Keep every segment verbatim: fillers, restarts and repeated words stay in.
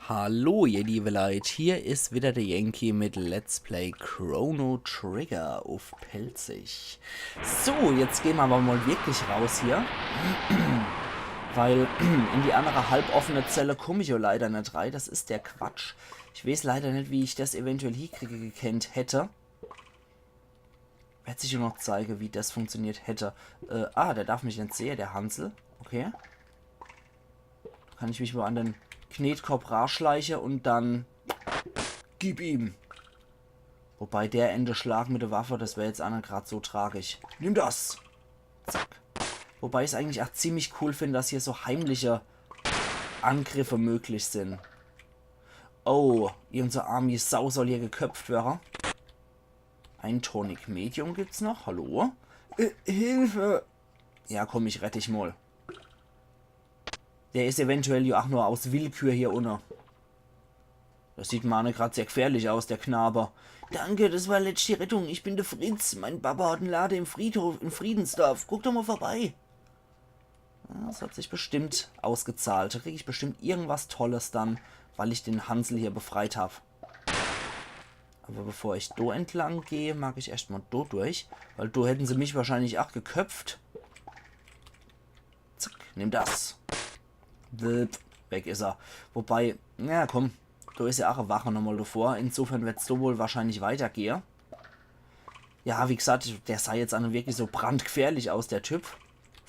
Hallo, ihr liebe Leit, hier is wieder der Yankee mit Let's Play Chrono Trigger uff Pälzisch. So, jetzt gehn mer awwer mol wirklich raus hier. Weil in die annere halboffene Zelle kumm ich jo leider net rei. Das is der Quatsch. Ich weeß leider net, wie ich das eventuell hiekriege gekennt hätt. Werd sich jo noch zeige, wie das funktioniert hätt. Äh, ah, der darf mich net sehe, der Hansel. Okay. Kann ich mich mol an de Knetkopp raschleiche un dann gib ihm. Wobei der eene Schlag mit der Waffe, das wär jetzt aa net grad so tragisch. Nimm das! Zack. Wobei ich's eigentlich aa ziemlich cool find, dass hier so heimliche Angriffe möglich sin. Oh, irgend so armi Sau soll hier geköpft werre. Ein Tonic Medium gibt's noch. Hallo? Äh, Hilfe! Ja, komm, ich rett dich mol. Der is eventuell jo aa nur aus Willkür hier unne. Das sieht mer aa net grad sehr gfährlich aus, der Knabe. Danke, das war letscht die Rettung. Ich bin der Fritz. Mein Papa hat en Lade im Friedhof in Friedensdorf. Guck doch mol vorbei. Ja, das hat sich bestimmt ausgezahlt. Do krieg ich bestimmt irgendwas Tolles dann, weil ich den Hansel hier befreit hab. Awwer bevor ich do entlang geh, mag ich erscht mol do durch, weil do hätten se mich wahrscheinlich aa geköpft. Zack, nimm das. Blip, weg is er. Wobei, na komm, do is jo aa e Wache nochmol davor. Insofern werd's do wohl wahrscheinlich weitergehe. Ja, wie gsacht, der sah jetzt aa net wirklich so brandgfährlich aus, der Typ.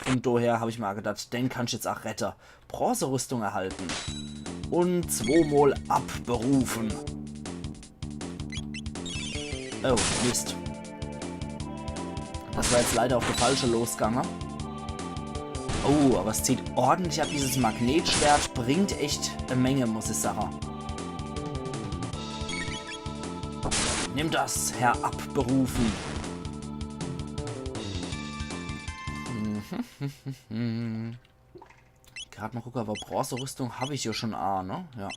Vun doher hab ich mol gedacht, den kannsch jetzt aa rette. Bronzerüstung erhalten. Un zwomol abberufen. Oh, Mist. Das war jetzt leider uff de falsche losgange. Oh, awwer es zieht ordentlich ab. Dieses Magnetschwert bringt echt e Menge, muss ich sage. Nimm das, Herr Abberufen. Mhm. Grad mol gucke, awwer Bronzerüstung hab ich jo schun aa, ne? Ja.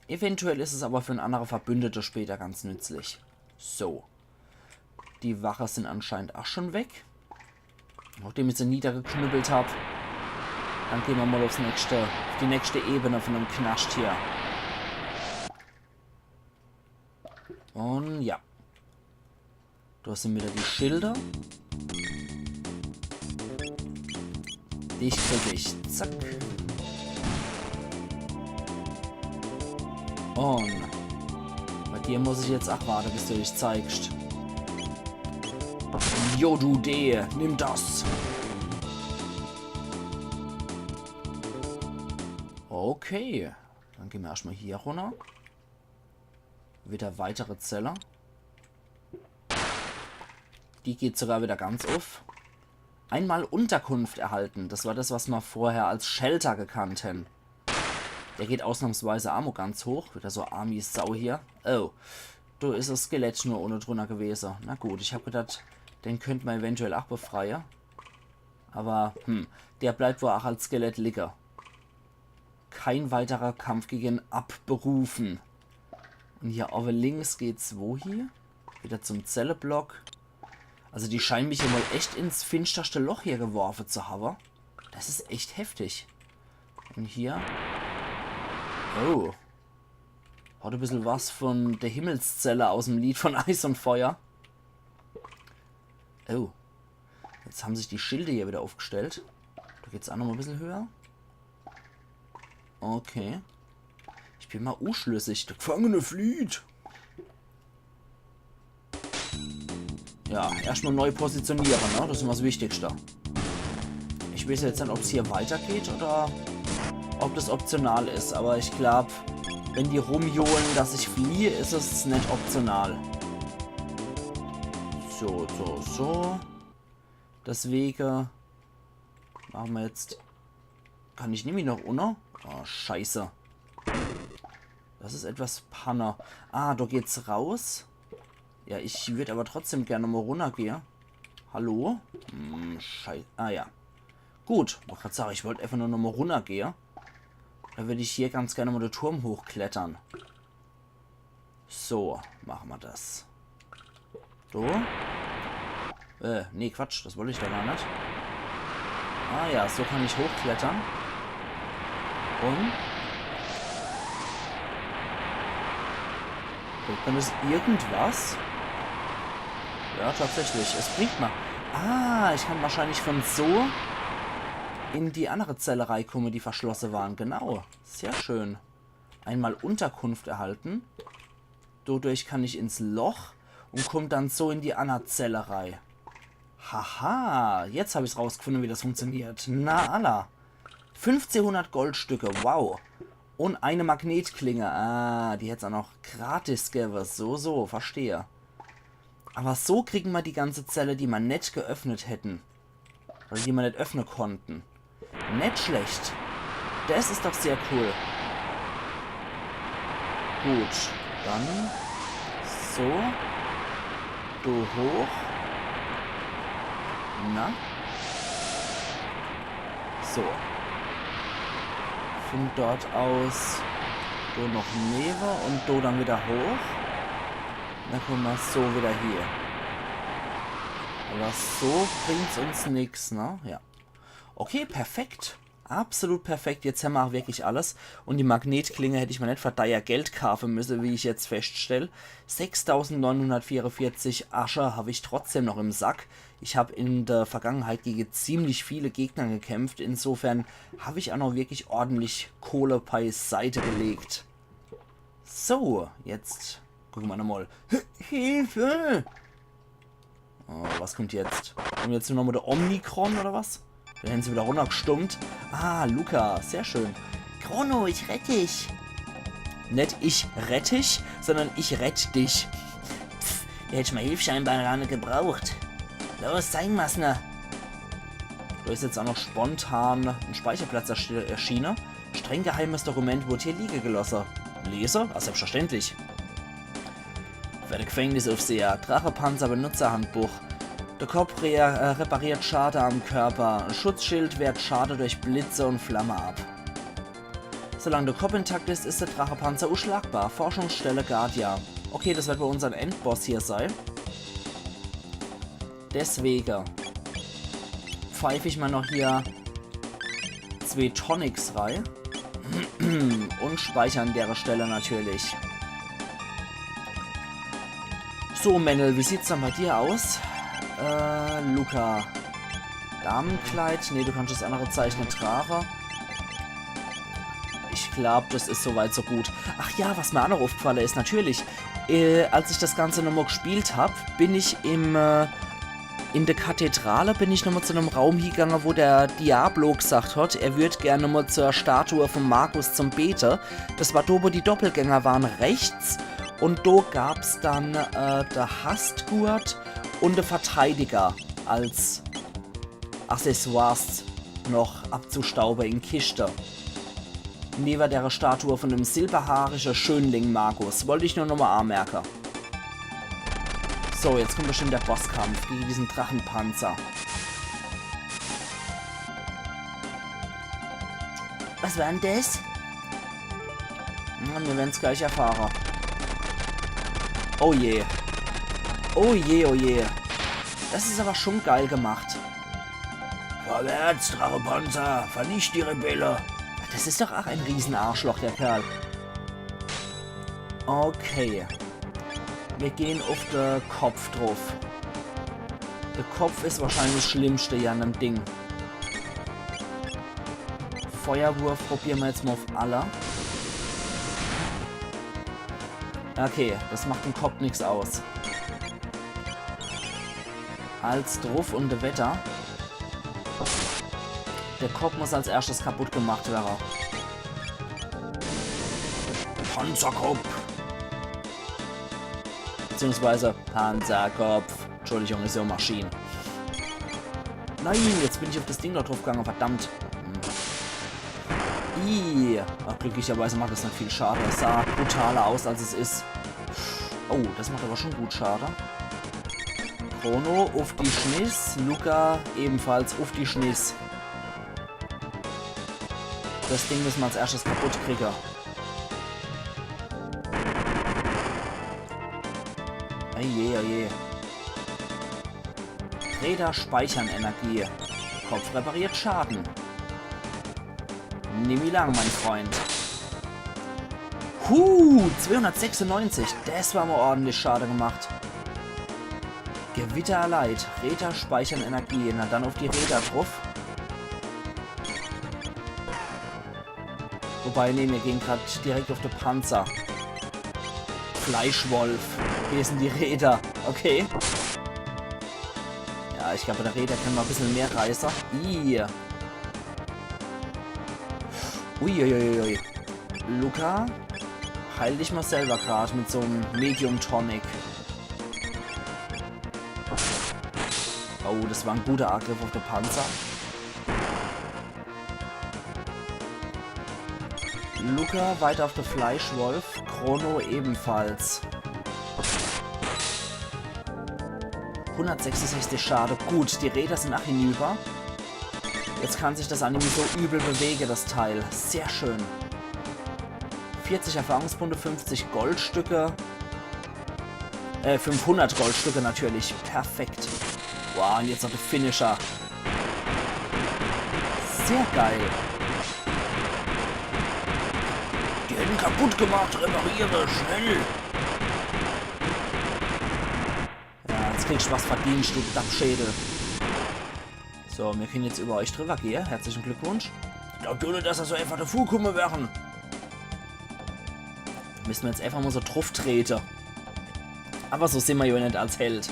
Eventuell is es awwer für en annere Verbündete später ganz nützlich. So. Die Wache sin anscheinend aa schun weg. Nochdem ich se niedergeknüppelt hab. Dann gehn mer mol uffs nächschte, uff die nächschte Ebene vun dem Knascht hier. Un ja. Do sin wieder die Schilder. Dich krieg ich. Zack. Un bei dir muss ich jetzt aa warte, bis du dich zeigst. Jo, du D, nimm das. Okay. Dann gehn mer erscht mol hier runner. Wieder weitere Zelle. Die geht sogar wieder ganz uff. Einmal Unterkunft erhalten. Das war das, was mer vorher als Shelter gekannt hen. Der geht ausnahmsweise aa mol ganz hoch. Wieder so armi Sau hier. Oh. Do is es Skelett nur unne drunner gewese. Na gut, ich hab gedacht, den könnt mer eventuell aa befreie. Awwer, hm, der bleibt wohl aa als Skelett ligge. Kein weiterer Kampf gegen Abberufen. Un hier owwe links geht's wohie? Wieder zum Zelleblock. Also die scheinen mich hier mol echt ins finsterste Loch hier geworfe zu hawwe. Das is echt heftig. Un hier? Oh. Hat e bissel was vun de Himmelszelle aus'm Lied vun Eis un Feuer. Oh. Jetzt hän sich die Schilde hier wieder uffgestellt. Do geht's aa nochmol e bissel höher. Okay. Ich bin mol unschlüssig. De Gfangene flieht. Ja, erscht mol neu positioniere, ne? Das is immer das Wichtigste. Ich weiß jetzt net, ob's hier weitergeht oder ob das optional is, awwer ich glaub, wenn die rumjohlen, dass ich fliehe, is es net optional. So, so, so. Deswege mache mer jetzt. Kann ich nimmi noch unne? Oh, scheiße. Das is etwas Panne. Ah, do geht's raus. Ja, ich würd awwer trotzdem gern nochmol runnergehe. Hallo? Hm, schei-, ah ja. Gut, wollt grad sage, ich wollt einfach nur nochmol runnergehe. Do würd ich hier ganz gern mol de Turm hochklettere. So, mache mer das. So. Äh, nee, Quatsch, das wollt ich doch gar net. Ah ja, so kann ich hochklettere. Un Bringt mir das irgendwas? Ja, tatsächlich. Es bringt mir. Ah, ich kann wahrscheinlich von so in die andere Zelle reikumme, die verschlosse waren. Genau. Sehr schön. Einmal Unterkunft erhalten. Dodurch kann ich ins Loch und komm dann so in die anner Zelle rei. Haha, jetzt hab ich's rausgefunde, wie das funktioniert. Na alla. Fünfzehnhundert Goldstücke, wow. Und eine Magnetklinge. Ah, die hätt's auch noch gratis gewwe. So, so, verstehe. Aber so kriegen ma die ganze Zelle, die ma net geöffnet hätten. Oder die ma net öffne konnten. Net schlecht. Das is doch sehr cool. Gut, dann so. Du hoch. Na? So. Von dort aus do noch newe und do dann wieder hoch. Dann komme ma so wieder hier. Aber so bringt's uns nix, ne? Ja. Okay, perfekt. Absolut perfekt. Jetzt hämmer auch wirklich alles. Und die Magnetklinge hätt ich ma net für deier Geld kaafe müsse, wie ich jetzt feststell. Sechstausendneunhundertvierundvierzig Asche hab ich trotzdem noch im Sack. Ich hab in der Vergangenheit gegen ziemlich viele Gegner gekämpft. Insofern hab ich auch noch wirklich ordentlich Kohle beiseite gelegt. So, jetzt gucke ma nochmal. Hilfe! Oh, was kommt jetzt? Kommt jetzt nur noch mal der Omnicron oder was? Den hätten sie wieder runtergestummt. Ah, Lucca, sehr schön. Chrono, ich rett dich. Net ich rett dich, sondern ich rett dich. Pff, der hätt mei Hilf scheinbar gar net gebraucht. Los, zeig ma's ne. Da is jetzt auch noch spontan ein Speicherplatz erschi- erschiene. Streng geheimes Dokument wurde hier liege gelosse. Lese? Ah, selbstverständlich. Für de Gefängnisaufseher. Drachepanzer Benutzerhandbuch. Der Kopf re äh, repariert Schade am Körper. Schutzschild wehrt Schade durch Blitze und Flamme ab. Solange der Kopf intakt ist, ist der Drachepanzer unschlagbar. Forschungsstelle Guardia. Okay, das wird wohl unser Endboss hier sein. Deswegen pfeif ich mal noch hier zwei Tonics rei. Und speichern an dere Stelle natürlich. So, Männel, wie sieht's dann bei dir aus? Äh, Lucca. Damenkleid? Nee, du kannst das andere Zeichen net trage. Ich glaub, das is soweit so gut. Ach ja, was mir auch noch aufgefallen is, natürlich, äh, als ich das Ganze nochmal gespielt hab, bin ich im, äh, in der Kathedrale bin ich nochmal zu einem Raum hingegangen, wo der Diablo gesagt hat, er würd gerne mal zur Statue von Magus zum Bete. Das war do, wo die Doppelgänger waren, rechts. Und do gab's dann äh, der Hastgurt und der Verteidiger als Accessoires noch abzustaube in Kiste. Neben der Statue von dem silberhaarige Schönling Magus. Wollt ich nur nochmal anmerken. So, jetzt kommt bestimmt der Bosskampf gegen diesen Drachenpanzer. Was war denn das? Na, wir werden's gleich erfahren. Oh je. Oh je, oh je. Das is aber schon geil gemacht. Vorwärts, Drachepanzer, vernicht die Rebelle. Das is doch auch ein Riesenarschloch, der Kerl. Okay. Wir gehen auf de Kopf drauf. Der Kopf is wahrscheinlich das Schlimmste hier an dem Ding. Feuerwurf probieren wir jetzt mal auf alle. Okay, das macht dem Kopf nix aus. Als druff und weiter. Der Kopf muss als erstes kaputt gemacht werden. Panzerkopf. Beziehungsweise Panzerkopf. Entschuldigung, is ja Maschine. Nein, jetzt bin ich auf das Ding da drauf gegangen, verdammt. Ih, ach, glücklicherweise macht das net viel Schade. Es sah brutaler aus, als es is. Oh, das macht aber schon gut Schade. Chrono, uff die Schniss. Lucca ebenfalls uff die Schniss. Das Ding müssen wir als erstes kaputt kriegen. Oje, oje. Räder speichern Energie. Kopf repariert Schaden. Nimm ihn lang, mein Freund. Puh, zweihundertsechsundneunzig. Das war mal ordentlich Schade gemacht. Gewitter erleidet. Räder speichern Energie. Na dann auf die Räder drauf. Wobei, nee, mir gehen grad direkt auf de Panzer. Fleischwolf. Hier sind die Räder. Okay. Ja, ich glaube, bei de Räder können wir ein bisschen mehr reißen. Ih. Uiuiuiui. Luca, heil dich mal selber grad mit so einem Medium Tonic. Oh, das war ein guter Angriff auf de Panzer. Luca weiter auf de Fleischwolf, Chrono ebenfalls. Hundertsechsundsechzig Schade. Gut, die Räder sind auch hinüber. Jetzt kann sich das Anime so übel bewegen, das Teil. Sehr schön. Vierzig Erfahrungspunkte, fünfzig Goldstücke. Äh, fünfhundert Goldstücke natürlich. Perfekt. Wow, und jetzt noch der Finisher. Sehr geil. Die Hände kaputt gemacht, repariere, schnell. Ja, jetzt kriegst du was verdient, du Dappschädel. So, wir können jetzt über euch drüber gehen. Herzlichen Glückwunsch. Ich glaub, ohne dass er so einfach davonkommen wären. Müssen wir jetzt einfach mal so drauf treten. Aber so sind wir ja nicht als Held.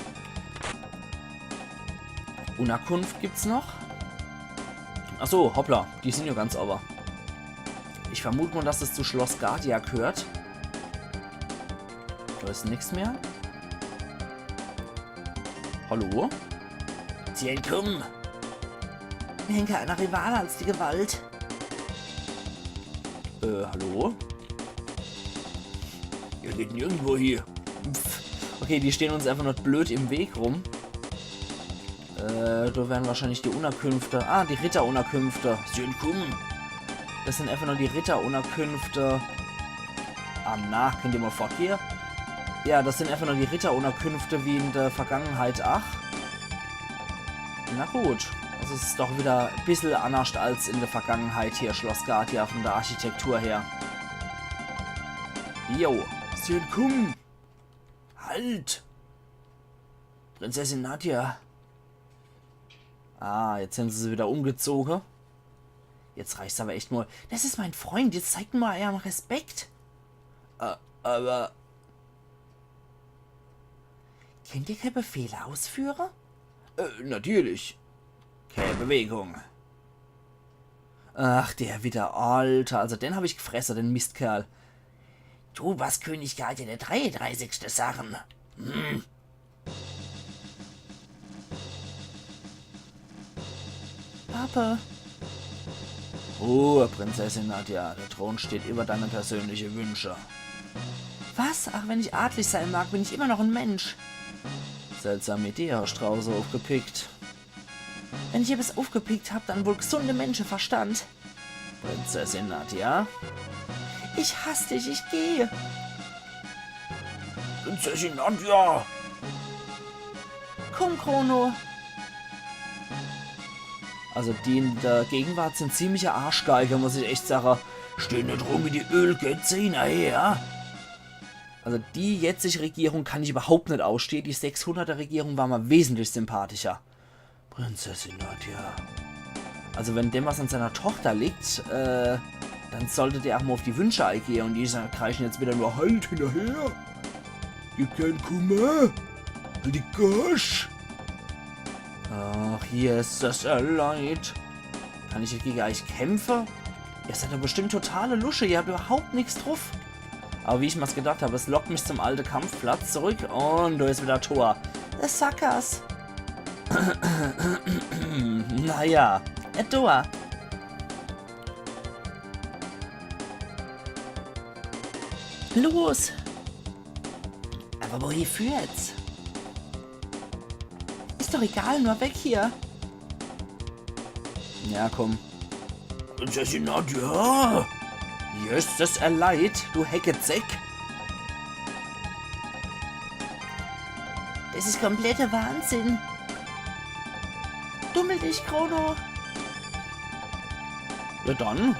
Unterkunft gibt's noch. Ach so, hoppla, die sind ja ganz oben. Ich vermute mal, dass es zu Schloss Guardia gehört. Da ist nichts mehr. Hallo? Ziel, komm! Mir hängen keine Rivale als die Gewalt. Äh, hallo? Ihr geht nirgendwo hin. Pff. Okay, die stehen uns einfach nur blöd im Weg rum. Äh, da wären wahrscheinlich die Unterkünfte. Ah, die Ritterunterkünfte. Ziel, komm! Das sind einfach nur die Ritterunterkünfte. Ah, na, könnt ihr mal fortgehen? Ja, das sind einfach nur die Ritterunterkünfte wie in der Vergangenheit. Ach. Na gut. Also es ist doch wieder ein bisschen anders als in der Vergangenheit hier, Schloss Guardia von der Architektur her. Jo. Ziel, komm! Halt! Prinzessin Nadia. Ah, jetzt sind sie wieder umgezogen. Jetzt reicht's aber echt mal. Das ist mein Freund, jetzt zeigt mal euren Respekt. Äh, aber... Könnt ihr keine Befehle ausführen? Äh, natürlich. Keine Bewegung. Ach, der wieder, Alter. Also den hab ich gefressen, den Mistkerl. Du warst König Guardia der dreiunddreißigste, Sachen. Hm. Papa. Ruhe, Prinzessin Nadia. Der Thron steht über deine persönlichen Wünsche. Was? Ach, wenn ich adlig sein mag, bin ich immer noch ein Mensch. Seltsame Idee hast du draußen aufgepickt. Wenn ich etwas aufgepickt hab, dann wohl gesunder Menschenverstand. Prinzessin Nadia? Ich hasse dich, ich gehe. Prinzessin Nadia! Komm, Chrono. Also die in der Gegenwart sind ziemliche Arschgeige, muss ich echt sagen. Stehen da drum wie die Ölgötze hinterher. Also die jetzige Regierung kann ich überhaupt nicht ausstehen. Die sechshunderter Regierung war mir wesentlich sympathischer. Prinzessin Nadia. Also wenn dem was an seiner Tochter liegt, äh, dann sollte der auch mal auf die Wünsche eingehen und die sa-, kreischen jetzt wieder nur halt hinterher. Gib keinen Kummer. Halt die Gosch. Ach, Jesus, er leid. Kann ich gegen euch kämpfen? Ihr seid doch bestimmt totale Lusche, ihr habt überhaupt nichts drauf. Aber wie ich mir's gedacht habe, es lockt mich zum alten Kampfplatz zurück und da ist wieder Thor. The Suckers. Naja, äh, Thor. Los. Aber wohin führt's? Ist doch egal, nur weg hier. Ja, komm. Prinzessin Nadia! Jesses, er leid, du Heckezeck! Das ist kompletter Wahnsinn. Dummel dich, Chrono. Ja dann.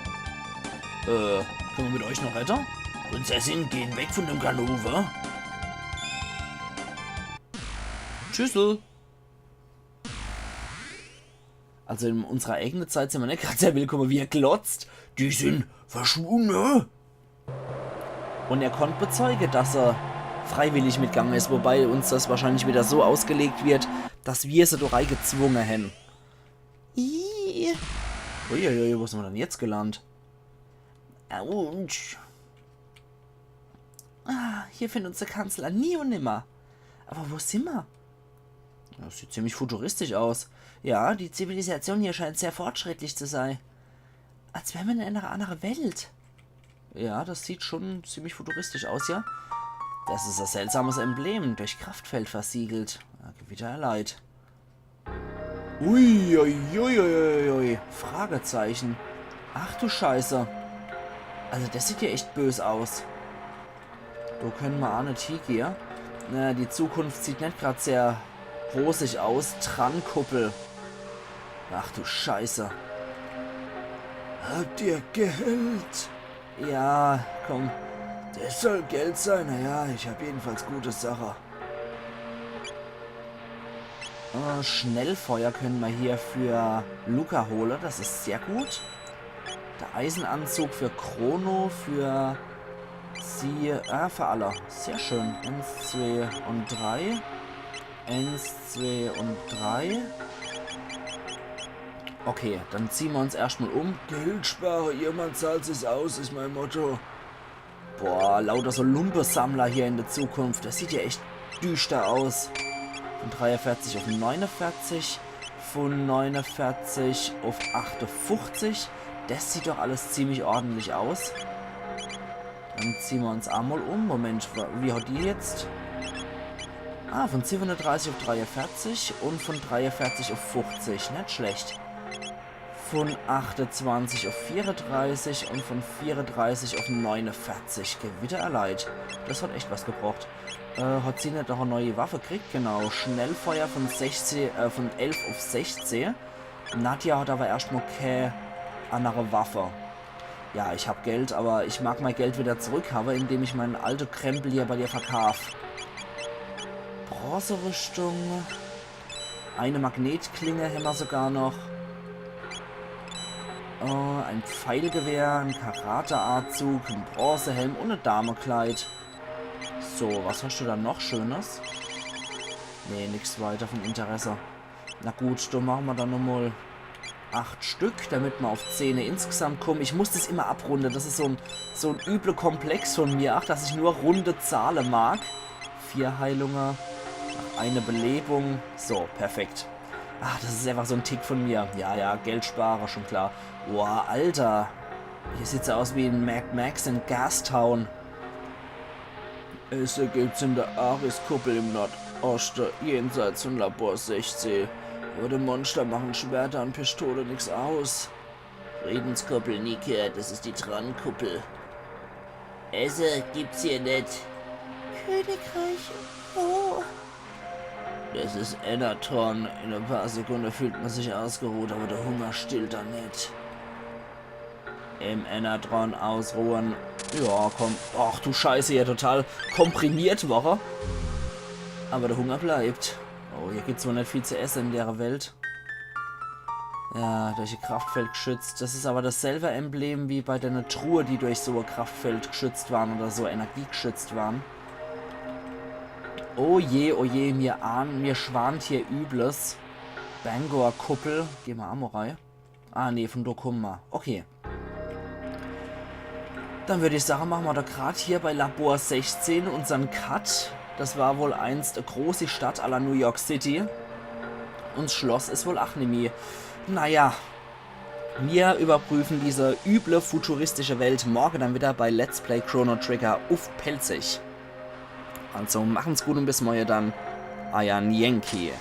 Äh, können wir mit euch noch weiter? Prinzessin, geh weg von dem Ganove. Tschüssel. Also in unserer eigenen Zeit sind wir net grad sehr willkommen, wie er glotzt. Die sind verschwunden. Und er konnt bezeugen, dass er freiwillig mitgegangen ist, wobei uns das wahrscheinlich wieder so ausgelegt wird, dass wir sie da reingezwungen haben. Ih. Uiuiui, wo sind wir denn jetzt gelandet? Autsch. Ah, hier findet uns der Kanzler nie und nimmer. Aber wo sind wir? Das sieht ziemlich futuristisch aus. Ja, die Zivilisation hier scheint sehr fortschrittlich zu sein. Als wären wir in einer anderen Welt. Ja, das sieht schon ziemlich futuristisch aus, ja. Das ist ein seltsames Emblem, durch Kraftfeld versiegelt. Ja, Gewitter erleidet. Uiuiuiui. Fragezeichen. Ach du Scheiße. Also das sieht ja echt böse aus. Da können wir auch net hingehen. Naja, die Zukunft sieht net grad sehr rosig aus. Tran-Kuppel. Ach du Scheiße. Habt ihr Geld? Ja, komm. Das soll Geld sein? Naja, ich hab jedenfalls gute Sache. Äh, Schnellfeuer können wir hier für Lucca holen. Das ist sehr gut. Der Eisenanzug für Chrono, für sie, ah, für alle. Sehr schön. Eins, zwei und drei. Eins, zwei und drei. Okay, dann ziehen wir uns erstmal um. Geld spare, irgendwann zahlt sich's aus, ist mein Motto. Boah, lauter so Lumpesammler hier in der Zukunft. Das sieht ja echt düster aus. Von dreiundvierzig auf neunundvierzig, von neunundvierzig auf achtundfünfzig. Das sieht doch alles ziemlich ordentlich aus. Dann ziehen wir uns einmal um. Moment, wa- wie hat die jetzt? Ah, von siebenunddreißig auf dreiundvierzig und von dreiundvierzig auf fünfzig. Nicht schlecht. Von achtundzwanzig auf vierunddreißig und von vierunddreißig auf neunundvierzig. Gewitter erleidet. Das hat echt was gebracht. Äh, hat sie nicht noch eine neue Waffe gekriegt? Genau, Schnellfeuer von sechzehn, äh, von elf auf sechzehn. Nadja hat aber erstmal keine andere Waffe. Ja, ich hab Geld, aber ich mag mein Geld wieder zurückhaben, indem ich meinen alten Krempel hier bei dir verkauf. Bronzerüstung. Eine Magnetklinge hämmer sogar noch. Äh, ein Pfeilgewehr, ein Karateanzug, ein Bronzehelm und ein Damekleid. So, was hast du da noch Schönes? Nee, nix weiter von Interesse. Na gut, dann machen wir dann nochmal acht Stück, damit wir auf zehn insgesamt kommen. Ich muss das immer abrunden. Das ist so ein, so ein übler Komplex von mir, ach, dass ich nur runde Zahlen mag. Vier Heilungen, eine Belebung. So, perfekt. Ah, das ist einfach so ein Tick von mir. Ja, ja, Geld spare, schon klar. Boah, Alter. Hier sieht's ja aus wie in Mad Max in Gastown. Esse gibt's in der Ares-Kuppel im Nordosten, jenseits von Labor sechzehn. Aber die Monster machen Schwerter und Pistole nix aus. Friedenskuppel, Nike, das ist die Tran-Kuppel. Esse gibt's hier net. Königreich, wo? Das ist Enatron. In ein paar Sekunden fühlt man sich ausgeruht, aber der Hunger stillt da net. Im Enatron ausruhen. Ja, komm. Ach du Scheiße, ja total komprimiert war er. Aber der Hunger bleibt. Oh, hier gibt's wohl net viel zu essen in der Welt. Ja, durch ein Kraftfeld geschützt. Das ist aber dasselbe Emblem wie bei der Truhe, die durch so ein Kraftfeld geschützt waren oder so Energie geschützt waren. Oh je, oh je, mir ahnen, mir schwant hier Übles. Bangor-Kuppel. Geh mal Amorei. Ah, nee, von do kommen mer. Okay. Dann würd ich sagen, machen mer doch grad hier bei Labor sechzehn unsern Cut. Das war wohl einst e großi Stadt à la New York City. Und s Schloss is wohl ach nimmi. Naja. Mir überprüfen diese üble futuristische Welt morge dann wieder bei Let's Play Chrono Trigger uff Pälzisch. Also machen's gut und bis morge dann. Eier Yankee.